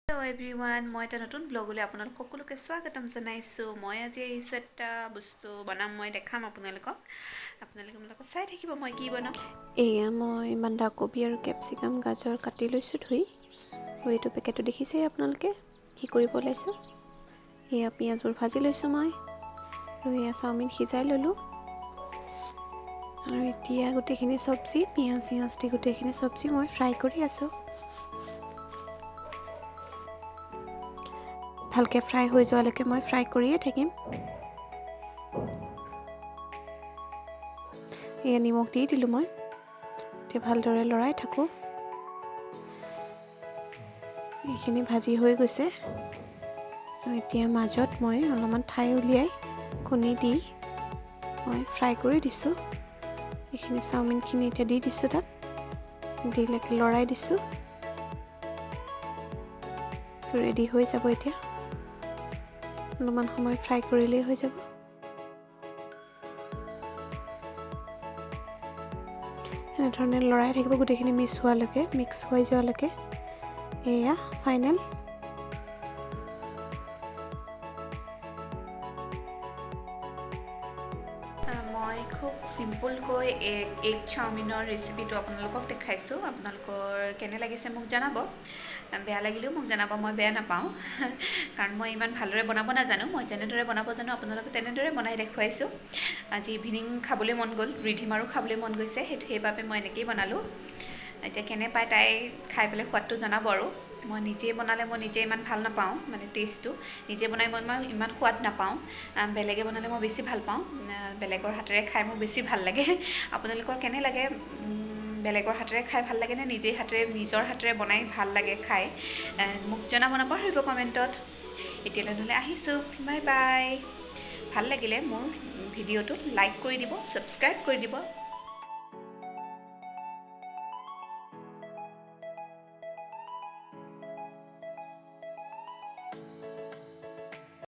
Everyone, মই এটা নতুন ব্লগলৈ আপোনালোক সকলোকে স্বাগতম জনাইছোঁ। মই আজি আহিছোঁ এটা বস্তু বনাম, মই দেখাম আপোনালোকক। আপোনালোকে মোৰ লগত চাই থাকিব মই কি বনাম। এয়া মই বন্ধাকবি আৰু কেপচিকাম, গাজৰ কাটি লৈছোঁ ধুই। আৰু এইটো পেকেটটো দেখিছেই আপোনালোকে কি কৰিব ওলাইছোঁ। এয়া পিঁয়াজবোৰ ভাজি লৈছোঁ মই আৰু এয়া চাওমিন সিজাই ল'লোঁ। আৰু এতিয়া গোটেইখিনি চব্জি, পিঁয়াজ চিয়াজ দি গোটেইখিনি চব্জি মই ফ্ৰাই কৰি আছোঁ। ভালকৈ ফ্ৰাই হৈ যোৱালৈকে মই ফ্ৰাই কৰিয়ে থাকিম। এয়া নিমখ দি দিলোঁ মই। এতিয়া ভালদৰে লৰাই থাকোঁ। এইখিনি ভাজি হৈ গৈছে। আৰু এতিয়া মাজত মই অলপমান ঠাই উলিয়াই কণী দি মই ফ্ৰাই কৰি দিছোঁ। এইখিনি চাওমিনখিনি এতিয়া দি দিছোঁ তাত, দি লৰাই দিছোঁ। ৰেডি হৈ যাব এতিয়া, অলপমান সময় ফ্ৰাই কৰিলেই হৈ যাব। এনেধৰণে লৰাই থাকিব গোটেইখিনি মিক্স হোৱালৈকে, মিক্স হৈ যোৱালৈকে। এয়া ফাইনেল। মই খুব চিম্পুলকৈ এগ চাওমিনৰ ৰেচিপিটো আপোনালোকক দেখাইছোঁ। আপোনালোকৰ কেনে লাগিছে মোক জনাব, বেয়া লাগিলেও মোক জনাব, মই বেয়া নাপাওঁ, কাৰণ মই ইমান ভালদৰে বনাব নাজানো। মই যেনেদৰে বনাব জানো আপোনালোকে তেনেদৰে বনাই দেখুৱাইছোঁ। আজি ইভিনিং খাবলৈ মন গ'ল, ৰিধিমাৰো খাবলৈ মন গৈছে, সেইবাবে মই এনেকৈয়ে বনালোঁ। এতিয়া কেনে পায় তাই খাই পেলাই সোৱাদটো জনাব। আৰু মই নিজে বনালে মই নিজে ইমান ভাল নাপাওঁ, মানে টেষ্টটো নিজে বনাই মই ইমান সোৱাদ নাপাওঁ, বেলেগে বনালে মই বেছি ভাল পাওঁ। বেলেগৰ হাতেৰে খাই মোৰ বেছি ভাল লাগে। আপোনালোকৰ কেনে লাগে? বেলেগৰ হাতেৰে খাই ভাল লাগে নে নিজে হাতেৰে, নিজৰ হাতেৰে বনাই ভাল লাগে খাই? মোক জনাব নাপাহৰিব কমেণ্টত। এতিয়ালৈ নহ'লে আহিছোঁ, বাই বাই। ভাল লাগিলে মোৰ ভিডিঅ'টো লাইক কৰি দিব, ছাবস্ক্ৰাইব কৰি দিব।